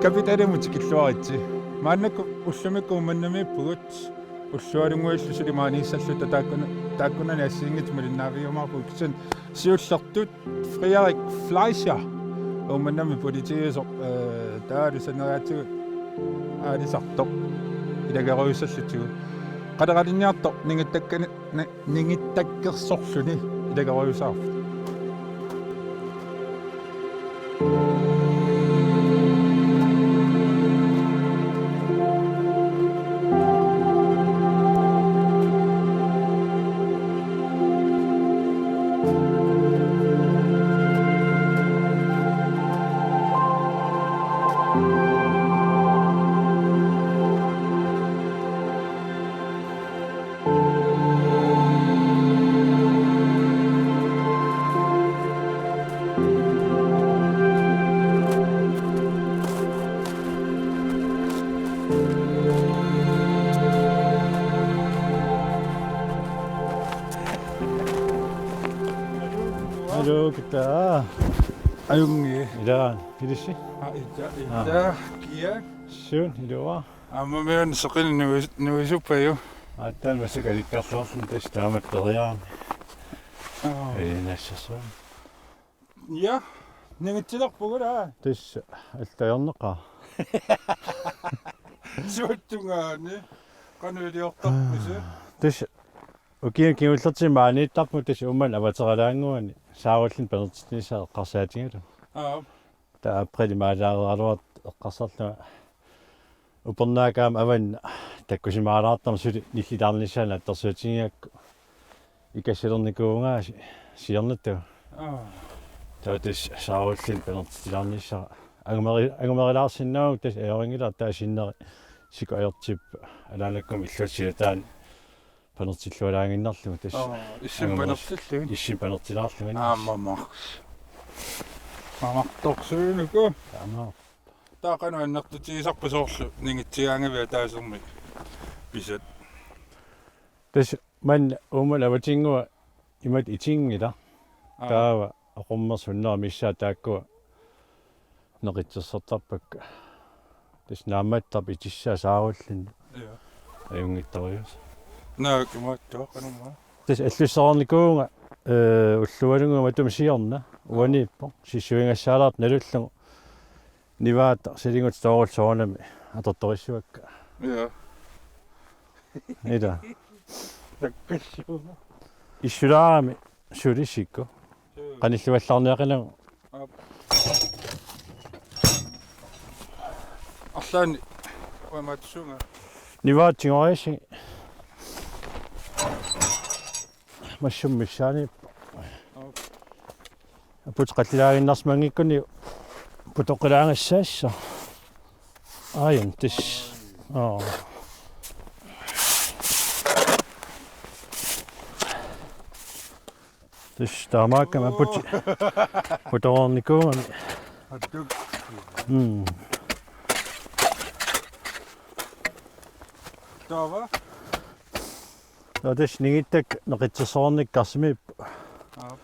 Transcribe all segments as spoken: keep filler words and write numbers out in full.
Kapitalimut tikilluaritsi. Maannakkut ullumikkut Uummannamiippugut. Ullualunnguillu suli maaniissalluta taakkuna, taakkunani assigiinngitsut malinnaavigiumaarpugut, kisianni siullertut Frederik Fleischer, Uummannami politiiusoq, eh, taavalu saneriaatigut aalisartoq ilagerujussuullutigu. Qaleraliniartoq ningittakkani-, ni-, ningittakkersorluni ilagerujussuusarpoq. Hallo, kitaa? Ajunngilaq. Ilaa, ilissi? Aa, ita, ita, kia? Suut, iluaa. Aamma meeqqat soqin nuis-, nuisuppajuk. Aatsaat massakkut alikkarluarluni tassa taamatut periarami. Aa. Ee, nassassuun. Ja, ningitsilerpugut, aa. Tassa alliarneqaaq. Suuttungaani. Qanoq iliortarpisi? Tassa ukiuni kingullertumi maaniittarpunga tassa Uummannap avateralaannguani saarullinnik panertitsinissaa eqqarsaatigalugu. Aa. Taava aprilip maalaareeraluartoq eqqarsarlunga upernaakkaama avanna takkusimaalaartarmat suli nillilaarnissaa naatsorsuutigigakku ikassalernikuuvunga si-, siornatigut. Aa. Taava tassa saarullinnik panertitsilaarnissara. Angumeri-, angumerilaarsinnaavoq tassa ajorinngilara, taava sinneri siku ajortippoq. Anaanakkumut illuatungaani panertillualaaginnarlugu tassa. Aa, issinnik angumeri-, panertillugit. Issinnik panertilaarlugit. Aamma, aamma. Mamartorsuinuku. Aamma. Taava qanoq annertutigisarpa soorlu ningitsigaangavit ataasermik pisat? Tassa maanna Uummannap avatinngua imatut itinngilaq. Aa. Taava oqummersunnera missaa taakkua neqitsersortarpakka. Tassa naammattarpoq itissaa saarullinnik. Ja. Ajunngitsorujussuaq. Naak imaattoq qanormaa? Tassa allussareernikuuvunga, ee, ullualunnguit matuma siorna, uaniippoq, sissuigassaalaartoq nalullugu. Nivaata salingutit toorullit soorunami atortorissavakka. Ja. Ila. Takkassuunga. Issulaarami suli sikku. Suu. Qanillivallaarniaqinagu. Aap. Arlaanni uimaatsuunga. Nivaat tigoriassagit. Massummi missaaniippoq. Aap. Aput qallilaaginnarsimanngikkuni putoqqilaangassaassaaq. Aajan tis. Aa. Tis taamaakkami aput putoreernikuugami. Attuk. Mm. Taava? Taava tassa ningittakkat neqitsersoreernikka karsimiippoq. Aap.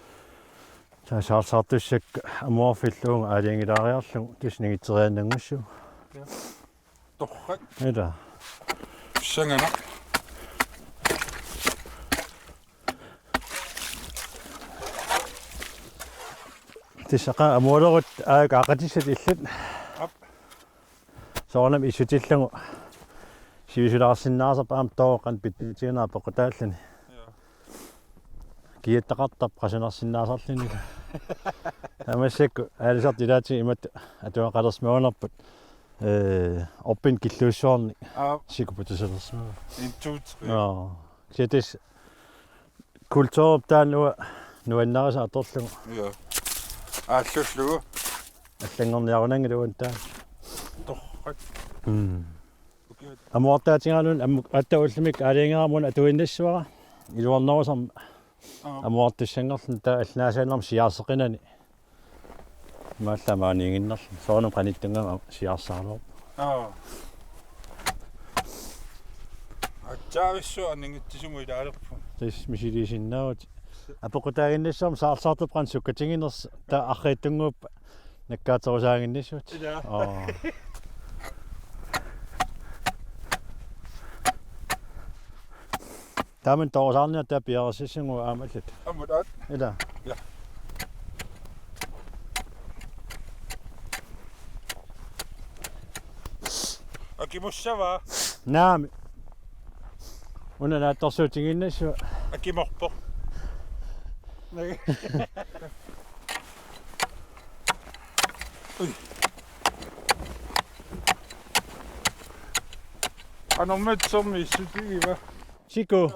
Taava saarsaartussakka amuarfilluunga aalajangilaariarlugu tassa ningitseriaannanngussuuvoq. Ja. Torrak. Ila. Pissanganaq. Tassa qaa amualerutta aajuku aqatissat illit. Aap. Soorunami issutillugu sivisulaarsinnaasarpoq aamma tooqqan pittitsiginera peqqutaalluni. Ja. Kiattaqartarpoq qasunarsinnaasarluni. Taava massakkut aalisartut ilaatigut imatut atuaqalersimagunarput, ee, orpinnut killuissuarnik. Aap. Siku putusalersimavoq. En, to, tre. Joo. Kisianni tassa kulturip taanna uanga nuannarisaq atorlugu. Ja. Aallullugu. Allanngorniarunanngilaq uani taanna. Torrak. Mm. Ukiut. Amuartaatigalugu ammut aatsaat ullumikkut aalajangeramik atuinnassavara. Iluarnerusarmat Aap. Amuartussanngorluni taava allanaasaannarmi siaarseqinani. Imaallaat maaniiginnarluni. Soorunami qanittunngama siaarsaarlugu. Aap. Atsaavissuaq aningitsisumut ilaalerpunga. Tassa misiliisinnaavutit. Apeqqutaaginnassamut saarsaartup qanoq sukkatiginersoq taava arriitsunnguuppat nakkaaterusaaginnassuutit. Ilaa. Oo. Taamani toorusaarniarta piareersissaguit aamma allat. Ammut aat. Ilaa. Akimussavaa. Naamik. Una naatsorsuutiginnassuuvoq. Akimorpoq. Ui. Qanormita sermi issutigiva? Siku.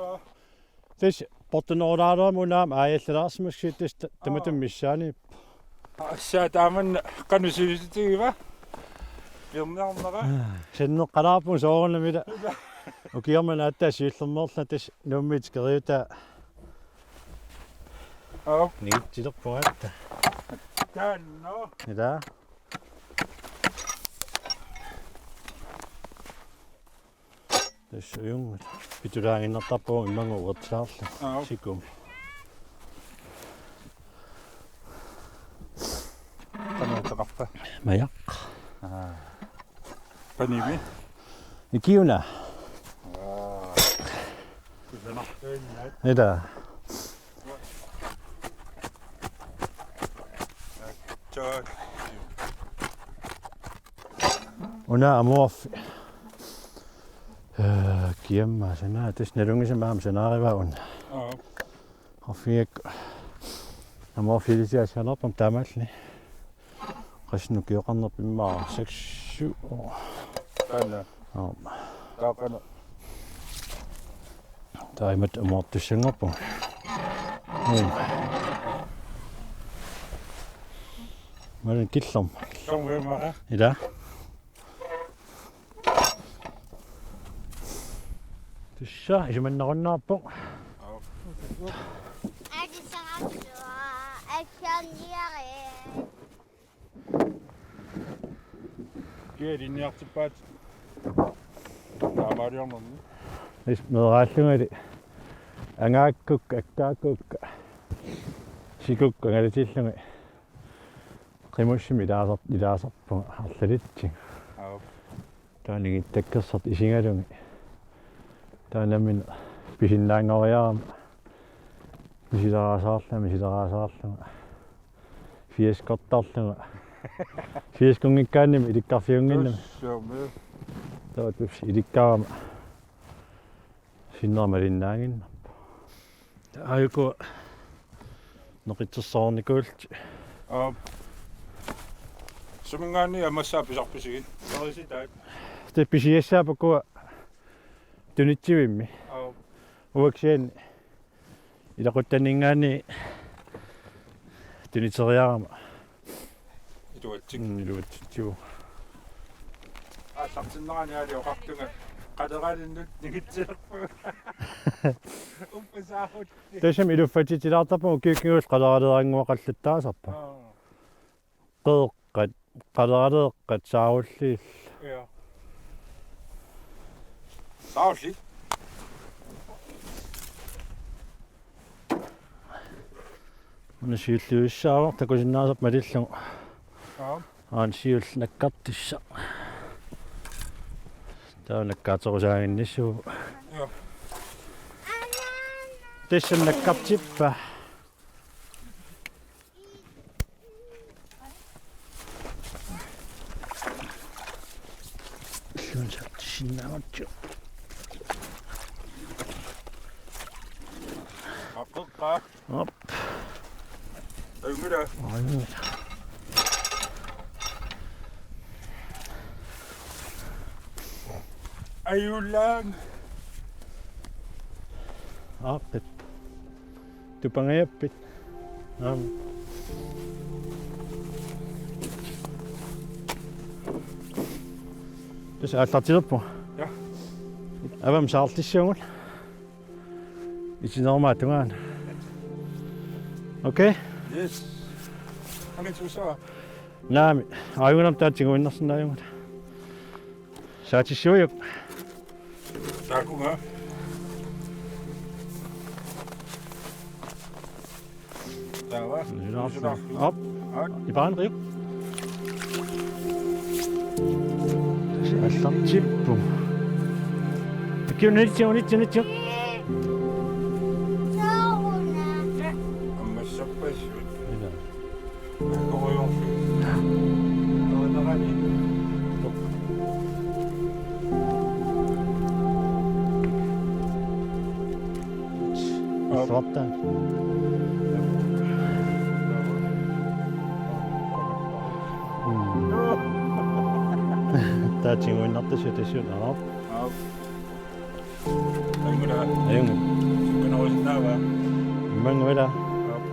Tassa portunerulaarama una aamma aajallalaarsimassuit tassa ta-, tamatuma missaaniippoq. Assaa taamanna qanoq sivisutigiva? Piorniarnera. Sanneqqalaarpunga soorunami ila. Ukioq manna aatsaat siullermeerlunga tassa Nuummiit tikeriutaa. Aap. Nigitsilerpunga aatsaat. Taanna. Ilaa. Tassa ujunnguta. Pitulaaginnartarpugut immannguaq uertilaarlugu. Aap. Sikumi. Qanoq ateqarpa? Majaq. Aa. Panimi? Ikiuna. Aa. Kusanartuinnaat. Ilaa. Taak. Una amuarfik. Eh, kiammaa sanaa, tassa nalunngisama aamma sanaarivaa una. Aap. Arfigiga amuarfiilisiassaanerpam taamaalli. Qassinukioqarnerpimmaa seks syv. Taanna. Aap. Taakana. Taimat amuartussanngorpunga. Mm. Malin killorm. Songvimara. Ilaa. Tassa isumannerunnaarpoq. Kialinniartippaat. Taamaaliornerni. Is meeraallungali. Angaakkukka, akkaakkukka. Sikukka angalatillugit. Qimussimik ilaasar-, ilaasarpunga arlalitsigu. Aap. Taava ningittakkersortut isigalugit. Taava nammineq pisinnaanngoriarama. Misileraasaarlunga, misileraasaarlunga. Fiaskortarlunga. Fiaskunngikkaannimi ilikkarfiunnginnama. Tussumi. Taava tassa ilikkarama. Sinnera malinnaannginnarpoq. Aajuku noqitsersoornikuullutik. Aap. Suminngaanniit amassaa pisarpisigit? Tarisitaat. Tassa pisiassaat ukua tunitsivimmi. Aap. Uaksianni ilaquttanninngaanniit tuniteriarama. Iluatsik. Mm, iluatsitsigu. Aallartinnerani aali oqartunga. Qaleralinnut nigitsilerpunga. Uppasaarut. Tassami iluffatsitilaartarpunga ukiut kingulliit qaleraleerannguaqallattaasarpoq. Aa. Qeeqqat, qaleraleeqqat saarulliit. Ja. Saarulliit. Una siulliussaavara takusinnaasarput malillugu. Aap. Aana siulleq nakkartussaq. Taava nakkaaterusaaginnassuuvoq. Ja. Tassa nakkartippa. Illuansartissinnaavatsigu. Aqqeqqaa. Op. Ajunngilaq. Ajunngilaq. Ajullaaq. Aaqqip. Tupangajappit. Aam. Tassa aallartilerpunga. Ja. Avammut saarlissuugut. Itinermat tungaanut. Okay? Yes. Angitsiusaa. Naamik, aajunnartoq taava tiguinnarsinnaajugut. Saatissuujuk. Taakunga. Taava. Op. Op. Ipaanqiuk. Allartippu. Kiunitsi, unitsi, unitsi. Ammassappassut. Ila. Suortaan. Mm. Taava tiguinnartussaq tassuuna. Aap. Aap. Ajunngilaq. Ajunngilaq. Sukkanerusinnaava? Immaqa ila. Aap.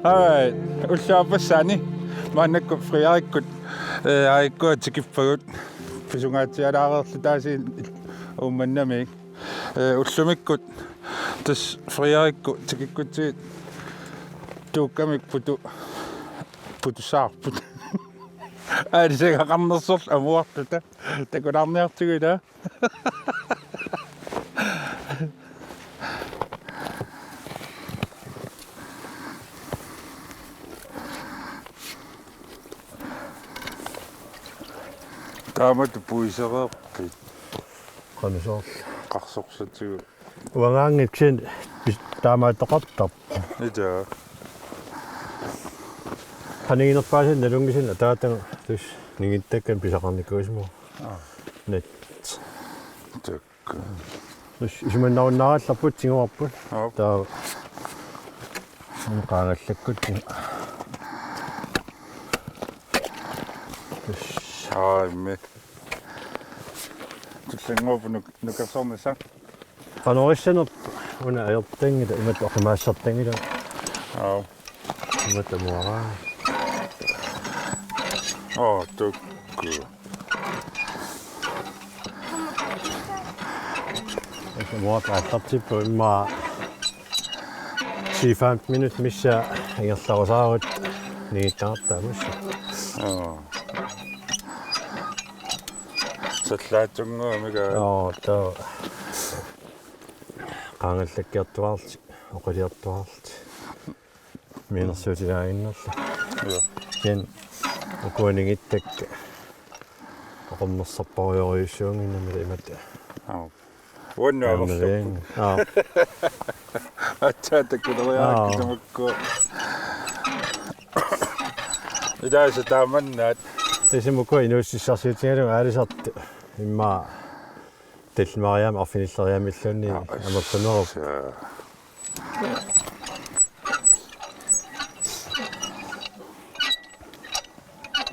Alright. Ulluapassani maannakkut Frederikkut, eh, aajuku tikippagut, pisungaatsialaareerluta aasiit Uummannamiit. Eh, ullumikkut tassa Frederikkut tikikkutsigit tuukkamik putu-, putussavarput. Aalisagaqarnersorlu amuarluta. Takulaarniartigu ila. Taamatut puisereerpit? Qanoq soorlu? Qarsorsatigut. Uangaanngitsin pis-, taamaattoqartarpoq. Ila. Qaniginerpaasat nalunngisannik ataataga tassa ningittakkanik pisaqarnikuusimasoq. Aa. Nat. Tak. Tassa isumannarunnaarallarput tiguarput. Aap. Taava. Una qaangallakkut. Tassa. Aa, immi. Tullinnguuppoq nuk-, nukersornissaq. Qanoq issanerput una ajortanngilaq, imatut oqimaassartanngilaq. Aap. Imatut amuaraa. Aa, tukku. Tassa amuaq aallartippoq immaqa ti femten minut missaa ingerlarusaarutta ningittaqartarpoq. Aa. Sallaatsunnguamik aa. Joo, taava. Qaangallakkiartuaarlutik, oqiliartuaarlutik. Mianersuutilaaginnarlugu. Joo. Kisianni ukua ningittakkat oqimmersarparujorujussuunnginnamik imatut. Joo. Uannut amerlappoq. Aa. Aatsaat takkuteriarakku tamakku. Ilaasa taamannaat. Tassami ukua inuussutissarsiutigalugu aalisartut immaqa tallimariaammik arfinilleriaammilluunniit amerlanerupput. Aa, ass.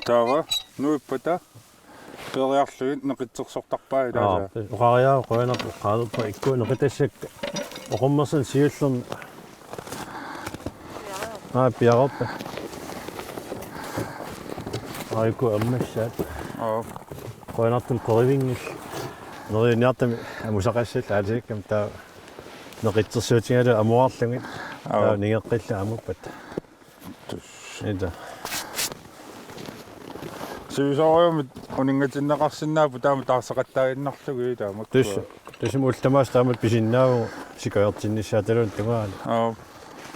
Taava nuippata peeriarlugit neqitsersortarpai ilaasa. Aa, oqariaraa qujanarpoq oqareerpat ikkut neqitassakka oqimmersanik siullerni. Aa, piareerpat. Aajuku ammassaat. Aa. Qujanartumik qerivinngillat. Neriunniartami amusaqassallu aalisakkami taava neqitsersuutigalugu amuarlugit. Aap. Taava ningeqqillugu amuppat. Tus. Ita. Sivisoorujummik uninngatinneqarsinnaapput taama taarsaqattaaginnarlugit taama. Tus. Tusimi ullut tamaasa taamatut pisinnaavugut sikajortinnissaataluunniit tungaanut. Aap.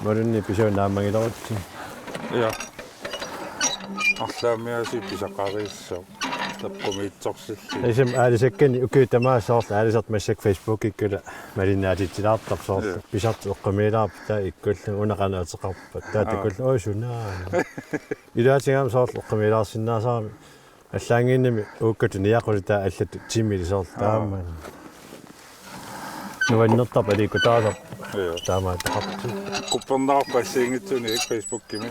Imaluunniit pisuunnaammagilerutsi. Ja. Arlaammiaasiit pisaqarissaaq. Eqqumiitsorsillugu. Isum aalisakkanik ukiut tamaasa soorlu aalisartut massakkut Facebookikkut malinnaatitsilaartarput soorlu. Ja. Pisartut eqqumiilaarput taava ikkullu una qanoq ateqarpa. Taava Aap. Takullu oi sunaa. Ilaatigut aamma soorlu eqqumiilaarsinnaasarami. Allaanngimmat uagut niaquli taava allatut timili soorlu Aap. Taama. Nuannertarpoq aliikkutaasarpoq. Joo. Taamaattoqarpoq. Qupperneqarpoq assigiinngitsunik Facebookimi.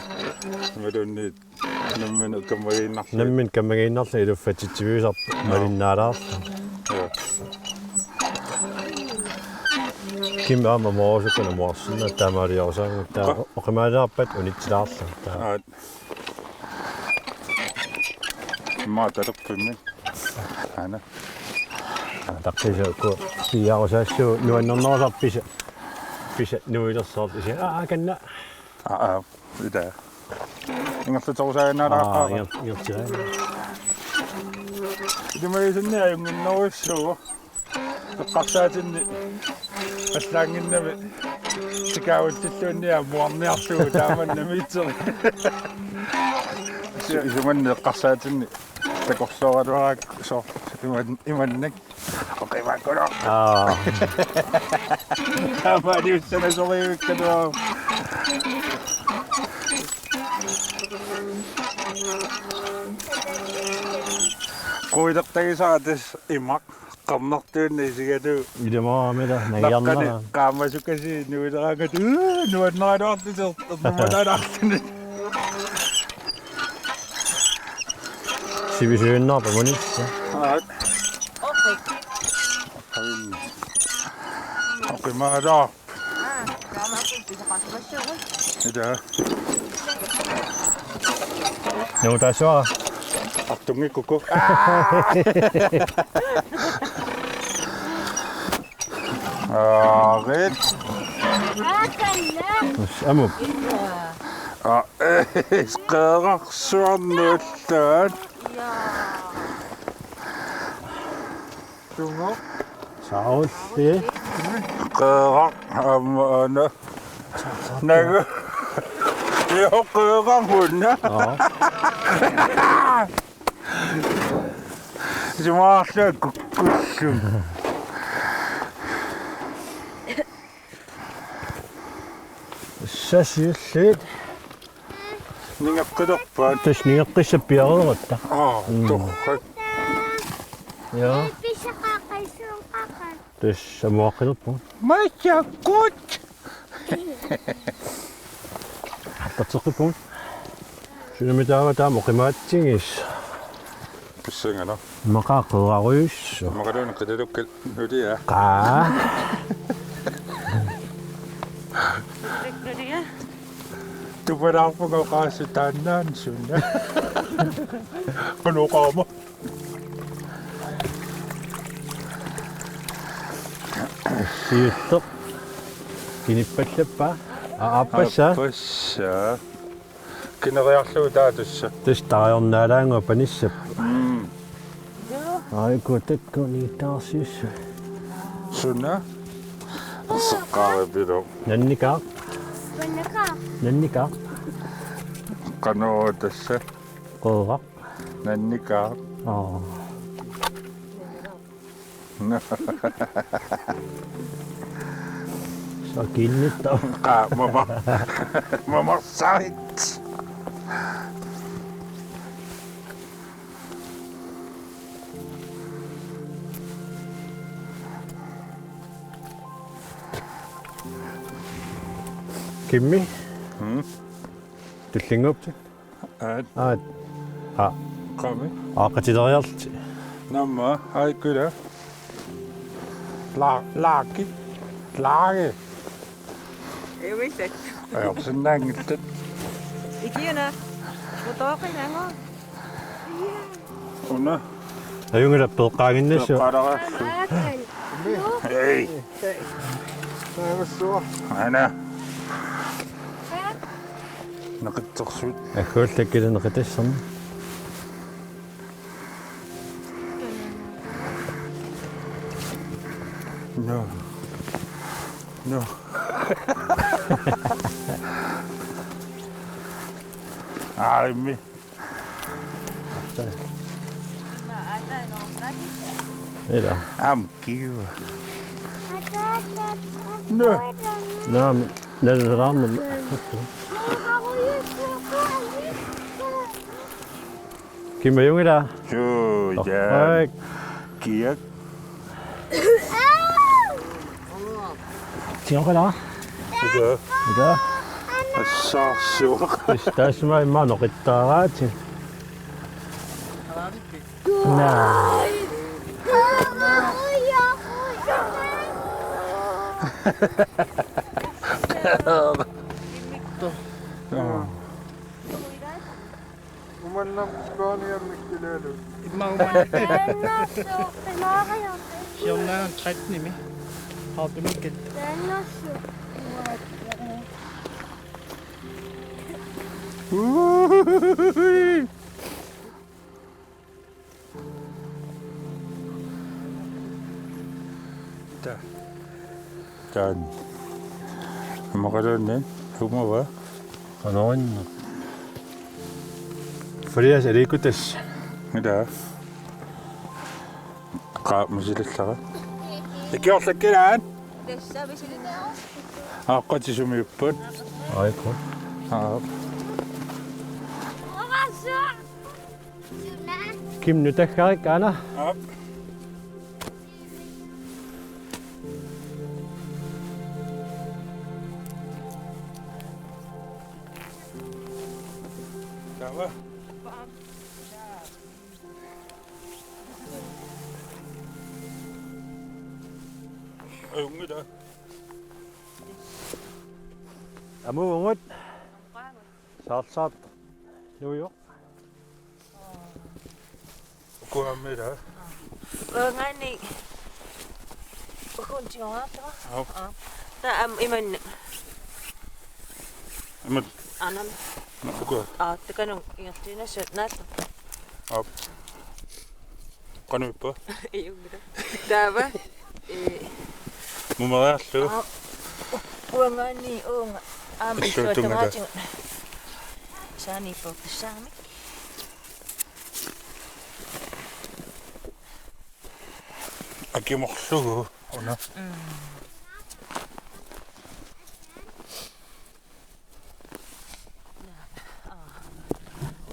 Imaluunniit nammineq kammagiinnarlugit. Nammineq kammagiinnarlugit iluffatsitsiviusarpoq Joo. Malinnaalaarluni. Joo. Kimmi aamma moorusukkanik amuarsinnaasoq taamaaliorusaagut taava Qa- oqimaalaarpat unitsilaarluni taava. Aap. Immaqa talerpimmi. Aana. Taqqisakku piiarusaassuu nuannernerusarpoq pisa. Pisa nuilersoorlu isi. Aa, kanna. Aa, aa, ita. Ingerlaterusaannaalaaqaara. Aa, inger-, ingerlaterusaannaalaaqaara. Ilimagisannik ajunnginnerujussuuvoq. Eqqarsaatinni allaannginnami tikaavutsilluunniit amuarniarlugu taamani namiitseri. Isu-, isumanni eqqarsaatinni takorsooraluarakku soo iman-, imannak. Oqimaakkuloorpoq. Aa. Taamaaliussanasorujuukkaluarpoq. Quilertagisara tassa imaq. Qernertuunneq isigalugu. Ilumoorami ila, nagiarnera. Naqqani qaamasukasiit nuileraangat, uu, nuanneraluartut ernermalaalaarluni. Sivisuinnarpa munissa. Aat. Oqi. Aim. Oqimaalaar. Ila. Nuutasua. Artunngikkukkit. Aarit. Amup. Aa, eh, qeerarsuarniulluat. Tungo. Saulli. Qeeraq aamma una. Nagu. Jo, qeeraq una. Aa. Sumaarlua kukkullun. Sasiullit. Ningeqqilerpaat. Tassa ningeqqissappiareeratta. Aa, mm. Torrak. Ja. Pisaqaqissuunqaqat. Tassa amuaqqilerpugut. Massakkut. Allatseqqippugut. Sunami taava taama oqimaatsigis. Pissanganaq. Immaqa qeerarujussuaq. Immaqaluunniit qilalukkat nulia. Qaa. Nulia. Tupalaarpunga oqaaseq taannaana suna. Qanoq oqarama. Siulleq. Kinippallappa. Aa, aappassaa. Aappassaa. Kineriarlugu taava tassa. Tassa taariornaalaannguaq panissappat. Mm. Aa, ikku takku niittaarsiussat. Suna? Seqqaaripilu. Nannikaaq. Nannikaaq. Nannikaaq. Qanoq tassa? Qeeraq. Nannikaaq. Aa. Sakiinnitta. Qaa, mama. Mamarsarit. Kimmi? Hmm? Tullinnguuppat? Aat. Aat. Aa. Qami. Aa, qatileriarlutit. Namma, aajuku ila. La-, laaki. Laage. Ewisat. Ajorsinnaanngillat. Ikiuna. Utoqinango. Una. Ajunngilaq peqqaaginnassuaq. Peqqaalaarassi. Ei. Naammassivoq. Aana. Neqitsersut. Agguallakkillu neqitassannik. No. No. Aimmi. Ila. Am kiu. No. Naam, naam, naam. Kim ajunngilaq? Joo, ja. Kiak. Tiokala. Ida. Ida. Assaarsuaq. Istasma imma noqittaaraati. Naa. Umanna kaaniammik ilaalu. Imma umanna. Siornaan tretten-imi. Haapimikkat. Ta. Taan. Maqaluunniit humava. Qanorinna. Frias erikutas. Mida. Qa misilallara. Ikiorlakkilaan. Tassa misilallara. Aaqqatissumiupput. Aiko. Aa. Kim nutaggarik aana. Aap. Taava. Ajunngilaq. Amuugut. Saarsaartoq. Nuujoq. Ukuammi ila. Uangaani. Ukun tigoraartoq. Aap. Aap. Taava aamma imanna. Imanna. Anam. Ukua. Aa, takanna ingerlaannassavat naattoq. Aap. Qanoq ippa? Ajunngilaq. Taava. Ee. Mumeriarlugu. Aa, uangaani uunga. Aamma issuatungaatigut. Saaniippoq pissaarmik. Akimorlugu una. Mm.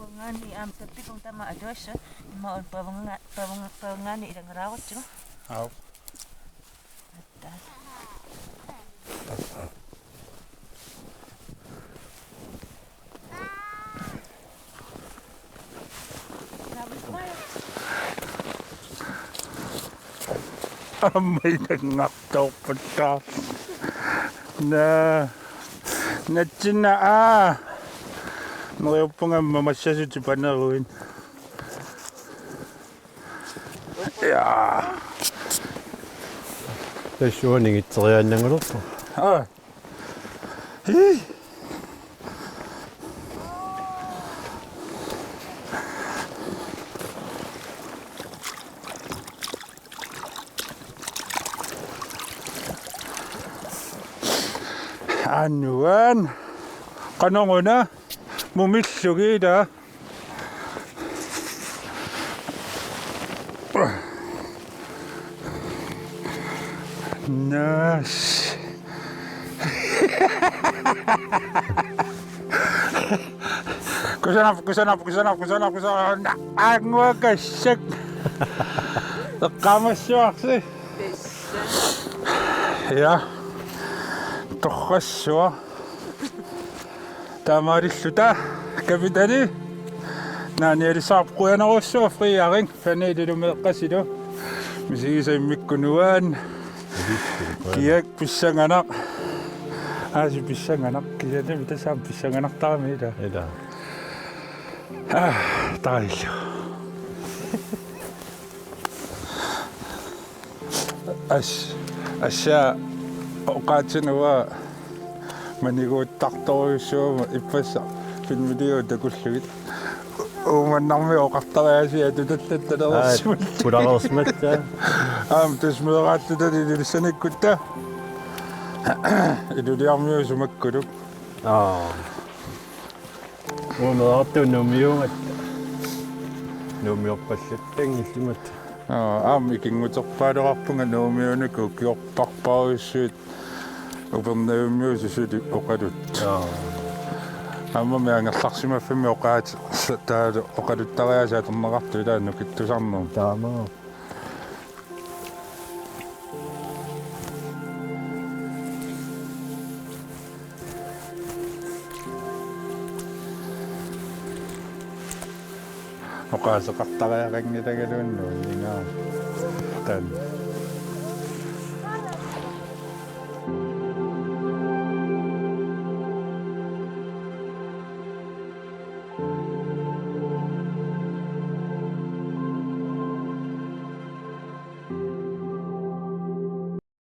Uangaani aamma tappikuma tamaat atuassat immaqa una pavunga-, pavunga-, pavungaani ilangalaarutsigu. Aap. Attaat. Aamma ilanngartoorpallaarluni. Naa. Natsinna aa. Neriuppunga aamma massasutit paneruit. Ja. Tassa uani ingitseriaannangalerpoq. Aa. Hii. Anuan. Qanoruna mumillugit ila. Naas. Kusanaq, kusanaq, kusanaq, kusanaq, kusanaq. Anguakassak. Eqqaamassuarsi. Ja. Torrassuaq. Taamaalilluta kapitani. Naanialissavarput, qujanarsuaq Frederik. Faniililu meeqqasilu. Misigisat immikkut nuann. Kiak pissanganaq. Aasi pissanganaq. Kisianni tassa aamma pissanganartarami ila. Ila. Ah, taillu. As, assaa oqaatsinut uanga maniguuttartorujussuugama ippassaq filmiliuut takullugit. Uummannarmiut oqartariaasiat atutattattalersimallutik. Pulareersimatta. Aamma tassa meeraallutalu Ilulissanikkutta. Iluliarmiuusup makkuluk. Aa. Uumeerartu Nuummiuugatta. Nuummiorpallattanngilluinnarmata. Aa, aamma ikinnguterpaalerpunga Nuummiuunikut ukiorpassuarujussuit Upernavimmiut suli oqaluttoq. Aa. Aammami angerlarsimaffimmi oqaat-, s-, taavalu oqaluttariaaseq atorneqartoq ilaa nukittusarnermut. Taamaappoq. Oqaaseqartariaqanngilagaluunniit uinningaa. Taanna.